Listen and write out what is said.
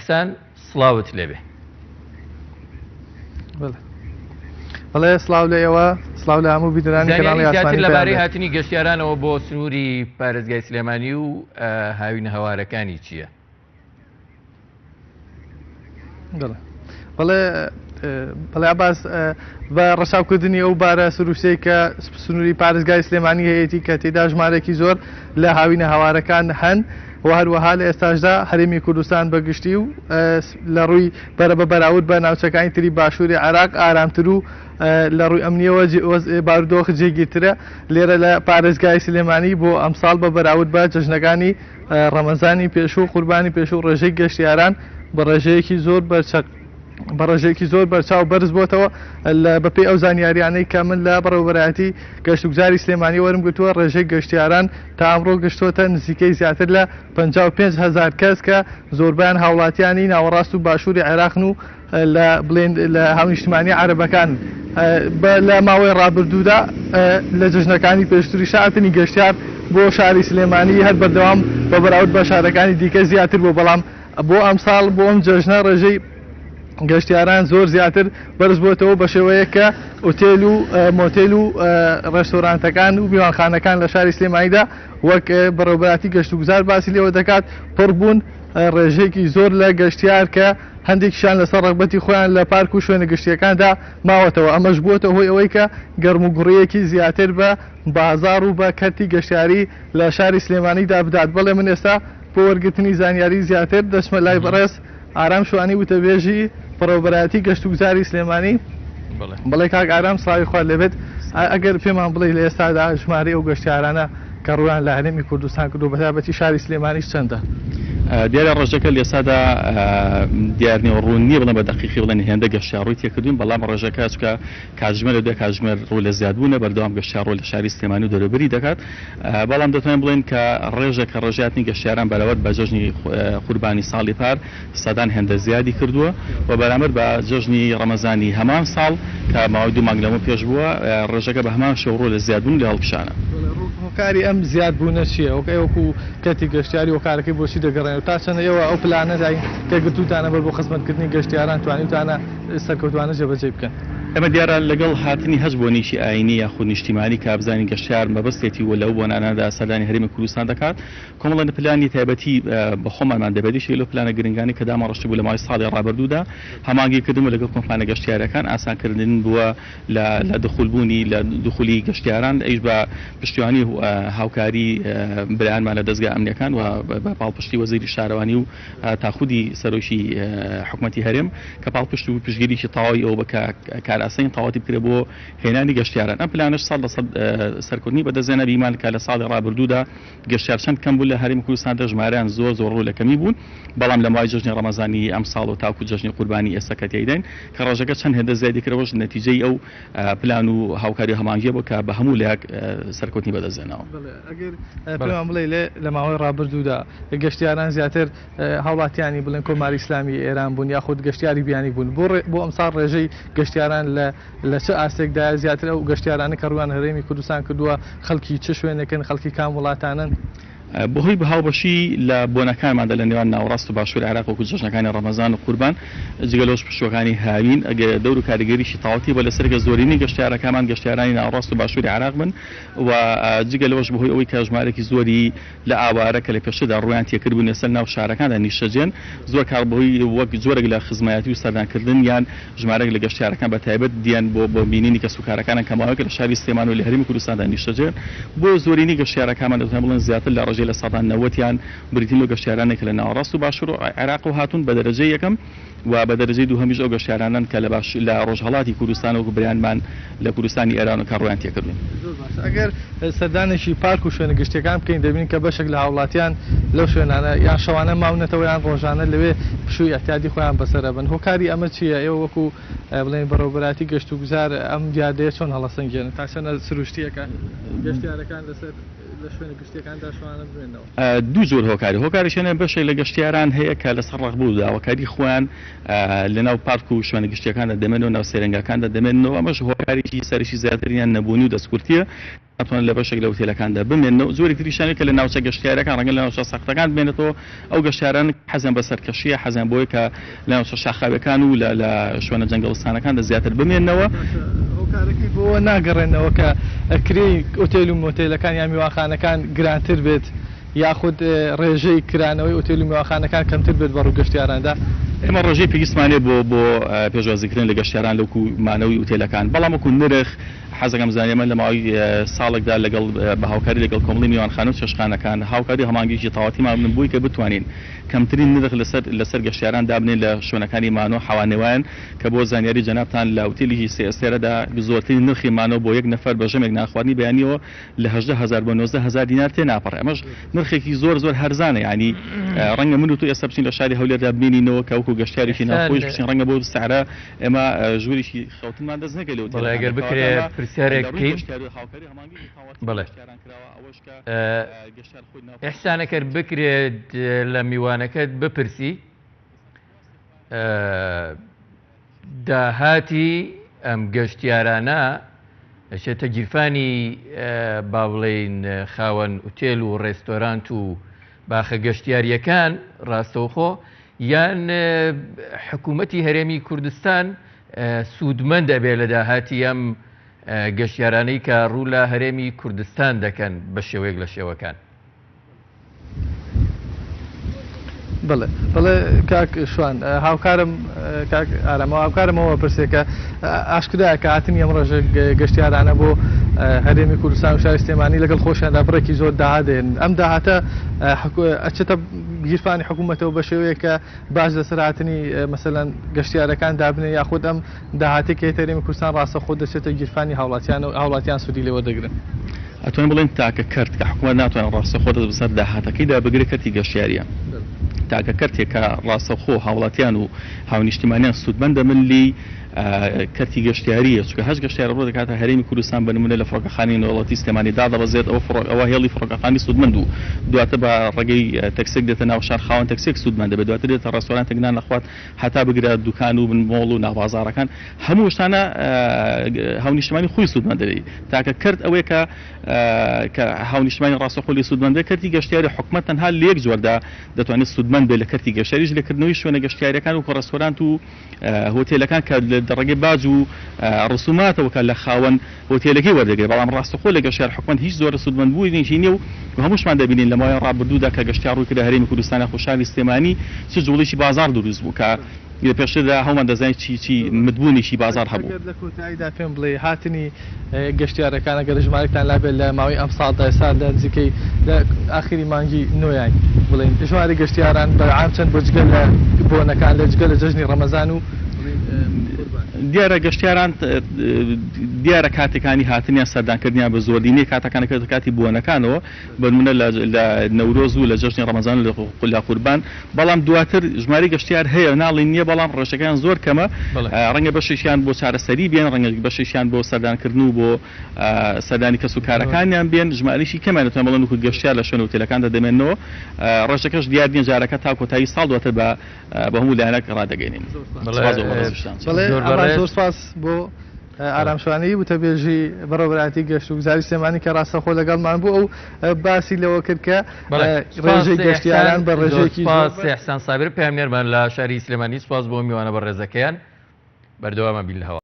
ئیحسان سڵاوت لێبێ. بەڵێ سڵاو لە ئێوە سڵاو لە هەموو بینەرانی کەناڵی زانیاری زیاتر ئاسمانی لەبارەی پەیام بێت. هاتنی گەشتیارانەوە بۆ سنووری پارێزگای سلێمانی و هاوینەهەوارەکانی چییە؟ بەڵێ بەڵێ بەڵێ عباس بە ڕەچاوکردنی ئەو بارە سروشتەی کە سنووری پارێزگای سلێمانی هەیەی کە تێدا ژمارێکی زۆر لە هاوینە هەوارەکان هەن و هەروەها لە ئێستاشدا هەرێمی کوردستان بە گشتی و لە ڕووی بەرە بە بەراورد بە ناوچەکانی تری باشووری عێراق ئارامتر و لە ڕووی ئەمنیەوە بارودۆخ جێگیرترە لێرە لە پارێزگای سلێمانی بۆ ئەمساڵ بە بەراورد بە جەژنەکانی ڕەمەزانی پێشوو و قوربانی پێشوو ڕێژەی گەشتیاران بە ڕێژەیەکی زۆر بەرچەق بە ڕێژەیەکی زۆر بەرچاو بەرز بۆتەوە لە بەپێی ئەو زانیاریانەی کە من لە بەڕێوەبەرایەتی گەشتوگوزاری سلێمانی وەرم گرتووە ڕێژەی گەشتیاران تا ئەمڕۆ گەشتۆتە نزیکەی زیاتر لە 55 هەزار کەس کە زۆربیان هاوڵاتیانی ناوەڕاست و باشووری عێراقن و لە بڵێن لە هاونیشتمانی عەرەبەکان لە ماوەی ڕابردوودا لە جەژنەکانی پێشتریشا هاتنی گەشتیار بۆ شاری سلێمانی هەر بەردەوام بە بەراورد بە شارەکانی دیکە زیاتر بوو بەڵام بۆ ئەمساڵ بۆ ئەم جەژنە ڕێژەی گەشتیاران زۆر زیاتر بەرز بۆتەوە بە شێوەیەک کە ئوتێل و مۆتێل و ڕێستۆرانتەکان و میوانخانەکان لە شاری سلێمانیدا وەک بەڕێوەبەراتی گەشتوگوزار باسی لێوە دەکات پڕ بوون ڕێژەیەکی زۆر لە گەشتیار کە هەندێکیشیان لەسەر ڕەغبەتی خۆیان لە پارک و شوێنە گشتییەکاندا ماوەتەوە، ئەمەش بووەتە هۆی ئەوەی کە گەرموگوڕییەکی زیاتر بە بازاڕ و بە کەرتی گەشتیاری لە شاری سلێمانیدا بدات. بەڵێ من ئێستا بۆ وەرگرتنی زانیاری زیاتر دەچمە لای بەڕێز ئارام شوانی وتەبێژی بەڕێوەبەرایەتی گەشتوگوزاری سلێمانی. بەڵێ کاک ئارام سڵاوی خوات لێبێت، ئەگەر پێمان بڵێی لە ئێستادا ژمارەی ئەو گەشتیارانە کە ڕوویان لە هەرێمی کوردستان کردووە بەتایبەتی شاری سلێمانیش چەندە؟ دیارە ڕێژەکە لە ئێستادا دیار نییە و ڕوون نییە بڵێن بە دەقیقی بڵێن هێندە گەشتیار ڕووی تێکردوون، بەڵام ڕێژەکە چونکە کاتژمێر لە دوای کاتژمێر ڕوو لە زیادبوونە، بەردەوام گەشتیار ڕوو لە شاری سلێمانی و دەوروبەری دەکات، بەڵام دەتوانین بڵێین کە ڕێژەکە ڕێژەی هاتنی گەشتیاران بەراورد بە جەژنی قوربانی ساڵی پار سەدان هێندە زیادی کردووە و بەرامبەر بە جەژنی ڕەمەزانی هەمان ساڵ کە ماوەی دوو مانگ لەمەو پێش بووە، ڕێژەکە بە هەمان شێوە ڕوو لە زیادبوون و لە هەڵکشانە. هۆکاری ئەم زیادبوونە چییە؟ وەک ئێوە وەکو کەرتی گەشتیاری هۆکارەکەی بۆچی دەگەڕێنەوە؟ تا چەندە ئێوە ئەو پلانە کە گرتووتانە بەر بۆ خزمەتکردنی گەشتیاران توانیوتانە سەرکەوتوانە جێبەجێی بکەن؟ ئێمە دیارە لەگەڵ هاتنی هەچ بۆنێکی ئایینی یاخود نیشتیمانی کە بزانین گەشتیار مەبەستێتی و لەو بۆنانەدا سەردانی هەرێمی کوردستان دەکات، کۆمەڵێ پلانی تایبەتی بە خۆمانمان دەبێت، یەکێک لەو پلانە گرنگانەی کە داماڕشتبوو لە ماوەی ساڵی ڕابردوودا هەماهەنگی کردن بوو لەگەڵ کۆمپانیا گەشتیارییەکان، ئاسانکردن بووە لە لە دخول بوونی لە دخولی گەشتیاران، ئەویش بە پشتیوانی و هاوکاری برایانمان لە دەزگا ئەمنییەکان و بە پاڵپشتی وەزیری شارەوانی و تا خودی سەرۆکی حکومەتی هەرێم کە پاڵپشت و پشتگیریی تەواوی ئەوە بوو کە کارئاسانی تەواوەتی بکرێت بۆ هێنانی گەشتیاران. ئەم پلانەش 100% سەرکەوتنی بەدەستهێنا، بیمان کە لە ساڵی ڕابردوودا گەشتیار چەند کەم بوون لە هەرێمی کوردستاندا، ژمارەیان زۆر زۆر ڕوو لە کەمی بوون، بەڵام لە ماوەی جەژنی ڕەمەزانی ئەمساڵ و تاکو جەژنی قوربانی ئێستا کە تێیداین کە ڕێژەکە چەند هێندە زیادی کرد، ئەوەش نەتیجەی ئەو پلان و هاوکاری و هەماهەنگییە بوو کە بە هەموو لایەک سەرکەوتنی بەدەستهێناوە. بەڵێ، ئەگەر پێمان بڵێی لە ماوەی ڕابردوودا گەشتیاران زیاتر هاوڵاتیانی بڵێن کۆماری ئیسلامی ئێران بوون یاخود گەشتیاری بیانی بوون، بۆ ئەمساڵ ڕێژەی گەشتیاران لە لە چ ئاستێکدایە زیاتر ئەو گەشتیارانە کە ڕوویان هەرێمی کوردستان کردووە خەڵکی چ شوێنێکن خەڵکی کام وڵاتانەن؟ بەهۆی هاوبەشی لە بۆنەکانماندا لە نێوان ناوەڕاست و باشووری عێراق وەکو جەژنەکانی ڕەمەزان و قوربان، جگە لەوەش پشووەکانی هاوین دەور و کاریگەریی تەواوەتی بووە لەسەر کە زۆرینەی گەشتیارەکانمان گەشتیارانی ناوەڕاست و باشووری عێراق بن و جگە لەوەش بەهۆی ئەوەی کە ژمارەیەکی زۆری لە ئاوارە کە لە پێشتردا ڕوویان تێکردبوون ئێستا لەناو شارەکاندا نیشتەجێن، زۆر کار بەهۆی وەک جۆرێک لە خزمایەتی و سەردانکردن یان ژمارەیەک لە گەشتیارەکان بە تایبەت دیەن بۆ بۆ بینینی کەسوکارەکانیان کە ماوەیەکە لە شاری سلێمانی و لە هەرێمی کوردستاندا نیشتەجێن. بۆیە زۆرینەی گەشتیارەکانمان دەتوانین بڵێن زیاتر لە ڕێژەی 90%یان بریتین لەو گەشتیارانەی کە لە ناوەڕاست و باشوور عێراقەوە هاتوون بە دەرەجەی یەکەم و بە دەرەجەی دووهەمیش ئەو گەشتیارانەن کە لە باش لە ڕۆژهەڵاتی کوردستان وەکو برایانمان لە کوردستانی ئێران و کە ڕوویان تێکردوون. زۆر باشە ئەگەر سەردانێکی پارک و شوێنە گشتیەکان بکەین دەبینین کە بەشێک لە هاوڵاتیان لەو شوێنانە یان شەوانە ماونەتەوە یان ڕۆژانە لەوێ پشووی ئیعتیادی خۆیان بەسەر ئەبەن هۆکاری ئەمە چییە ئێوە وەکو بڵێین بەڕێوەبەرایەتی گەشتوگوزار ئەم دیاردەیە چۆن هەڵەسەنگێنن تا چەندە سروشتییە کە گەشتیارەکان لەسەر. لە شوێنە گشتیەکاندا شوانە بمێنەوە؟ دوو جۆر هۆکاری هۆکارێکیان هەیە بەشێک لە گەشتیاران هەیە کە لەسەر ڕەغبە و داواکاری خۆیان لەناو پارک و شوێنە گشتیەکاندا دەمێنەوە ناو سەیرانگاکاندا دەمێننەوە ئەمەش هۆکارێکی سەرەکی زیاتریان نەبوونی و دەستکورتیە ناتوانن لە بەشێک لە ئوتێلەکاندا بمێننەوە جۆری تریشیان هەیە کە لە ناوچە گەشتیارەکان ڕەنگە لە ناوچە سەختەکان بمێنێتەوە ئەو گەشتیارانە حەزیان بە سەرکەشییە حەزیان بۆیە کە لە ناوچە شاخاویەکان و لە لە شوێنە جەنگەڵستانەکاندا زیاتر بمێننەوە. باشە هۆکارەکەی بۆ ئەوە ناگەڕێنەوە کە کرێی ئوتێل و مۆتێلەکان یان میوانخانەکان گرانتر بێت یاخود ڕێژەی کرانەوەی ئوتێل و میوانخانەکان کەمتر بێت بەڕووی گەشتیاراندا؟ ئێمە ڕێژەی پێویستمان هەیە بۆ بۆ پێشوازیکردن لە گەشتیاران لە وەکو مانەوەی ئوتێلەکان بەڵام وەکو نرخ حەزەکەم بزانن ئێمە لە ماوەی ساڵێکدا لەگەڵ بە هاوکاری لەگەڵ کۆمەڵی میوانخانە و چێشتخانەکان هاوکاری هەماهەنگیی تەواوەتیمان بن بۆی کە بتوانین کەمترین نرخ لەسەر لەسەر گەشتیاران دابنێین لە شوێنەکانی مانۆ حەوانەوەیان کە بۆ زانیاری جەنابتان لە ئوتێلیی سێ ئەستێرەدا زۆرترین نرخی مانۆ بۆ یەک نەفەر بە ژەمێک نانخواردنی بەیانیەوە لە 18,000 بۆ 19,000 دینار تێناپەڕێ ئەمەش نرخێکی زۆر زۆر هەرزانە یانی ڕەنگە من و تۆ ئێستا بچین لە شاری هەولێردا بمێنینەوە کە وەکو گەشتیارێکی ئێستا ناوخۆیش بچین ڕەنگە بەو سعرە ئێمە ژوورێکی خەوتنمان دەست نەکەوێت لە بەڵێ ئوتێلەکاندا ئەگەر کەواتە بکرێ ئەمە پرسیارێک لە ڕووی بکەین گەشتیاری و هاوکاری هەماهەنگیی تەواوەتی بۆ بەڵێ گەشتیاران کراوە ئەوەش کە گەشتیار خۆی ناوخۆ ئیحسان ئەگەر بکرێت لە میوانەکەت بپرسی داهاتی ئەم گەشتیارانە ئەچێتە گیرفانی با بڵێین خاوەن ئوتێل و ڕێستۆرانت و باخە گەشتیارییەکان ڕاستەوخۆ یان حکوومەتی هەرێمی کوردستان سوودمەند ئەبێ لە داهاتی ئەم گەشتیارانەی کە ڕوو لە هەرێمی کوردستان دەکەن بە شێوەیەک لە شێوەکان؟ بەڵێ بەڵێ کاک شوان هاوکارم کاک ئارام هاوکارمەوە پرسێ کە ئاشکرایە کە هاتنی ئەم ڕێژە گەشتیارانە بۆ هەرێمی کوردستان و شاری سلێمانی لەگەڵ خۆشیاندا بڕێکی زۆر داهات دێن ئەم داهاتە ئەچێتە گیرفانی حکوومەتەوە بە شێوەیە کە باج لەسەر هاتنی مەسەلەن گەشتیارەکان دابنێ یاخود ئەم داهاتەی کە هێتە هەرێمی کوردستان ڕاستەوخۆ دەچێتە گیرفانی هاوڵاتیان و هاوڵاتیان سوودی لێ وەردەگرن. ئەتوانین بڵێین تاکە کەرت کە حکومەت ناتوانێت ڕاستەوخۆ دەست بەسەر داهاتەکەیدا بگرێت کەرتی گەشتیارییە. تاکە کەرتێک کە ڕاستەوخۆ هاوڵاتیان و هاونیشتیمانیان سوودمەند دەبن لێی کەرتی گەشتیارییە، چونکە هەر گەشتیارە ڕوو دەکاتە هەرێمی کوردستان بە نموونە لە فڕۆکەخانەی نێودەوڵەتی سلێمانی دادەبەزێت ئەوە فڕۆک ئەوە هێڵی فڕۆکەخانی سوودمەند و دواتر بە ڕێگەی تەکسێک دێتە ناو شار خاوەن تەکسێک سوودمەند دەبێت دواتر دێتە ڕێستۆرانتێک نان ئەخوات هەتا بگرە دوکان و مۆڵ و ناوبازاڕەکان هەموو شتانە هاونیشتمانی خۆی سوودمەند دەبێت تاکە کەرت ئەوەیە کە کە هاونیشتمانی ڕاستەوخۆ لێ سوودمەند بێت کەرتی گەشتیاری حکومەت تەنها لە یەک جۆردا دەتوانێت سوودمەند بێت لە کەرتی گەشتیاریش لە کردنەوەی شوێنە گەشتیاریەکان وەکو ڕێستۆرانت و هۆتێلەکان کە لە ڕێگەی باج و ڕسوماتەوە کە لە خاوەن هۆتێلەکەی وەردەگرێت بەڵام ڕاستەوخۆ لە گەشتیار حکومەت هیچ جۆرە سوودمەند بوونێکی نییە و هەمووشمان دەبینین لە ماوەی ڕابردوودا کە گەشتیار ڕووی کردە هەرێمی کوردستان یاخود شاری سلێمانی چ جوڵەیەکی بازاڕ دروست بوو کە لە پێشتردا هەموومان دەزانین چی چی متبوونێکی بازاڕ هەبوو. ئەگەر لە کۆتاییدا پێم بڵێی هاتنی گەشتیارەکان ئەگەر ژمارەکتان لابێت لە ماوەی ئەمساڵدا ئێستا لە نزیکەی لە ئاخری مانگی نۆیاین بڵێین ژمارەی گەشتیاران بە عام چەند بۆ جگە لە بۆنەکان لە جگە لە جەژنی ڕەمەزان و بڵێین قوربان؟ دیارە گەشتیاران دیارە کاتەکانی هاتنیان سەردانکردنیان بە زۆرینەی کاتەکان دەکەوێتە کاتی بۆنەکانەوە بەنمونە لە لە نەورۆز و لە جەژنی ڕەمەزان و لە قوربان بەڵام دواتر ژمارەی گەشتیار هەیە ناڵێین نییە بەڵام ڕێژەکەیان زۆر کەمە ڕەنگە بەشێکیان بۆ چارەسەری بێن ڕەنگە بەشێکیان بۆ سەردانکردن و بۆ سەردانی کەس و کارەکانیان بێن ژمارەیەکی کەمیان دەتوانن بڵێن وەکو گەشتیار لە شوێنە هوتێلەکاندا دەمێننەوە ڕێژەکەش دیار نییە جارەکە تا کۆتایی ساڵ دواتر بە بە هەموو لایەنەک ڕادەگەینین. سپاس بۆ بەڕێزیشتان. زۆر سپاس بۆ ئارام شوانەیی وتەبێژی بەڕێوەبەرایەتی گەشتوگوزاری سلێمانی کە ڕاستەوخۆ لەگەڵمان بوو ئەو باسی لەوە کرد کە ڕێژەی گەشتیاران بە ڕێژەیەکی زۆر سپاس ئیحسان سابر پەیامنێرمان لە شاری سلێمانی سپاس بۆ میوانە بەڕێزەکەیان بەردەوامە بین لە هەواڵ.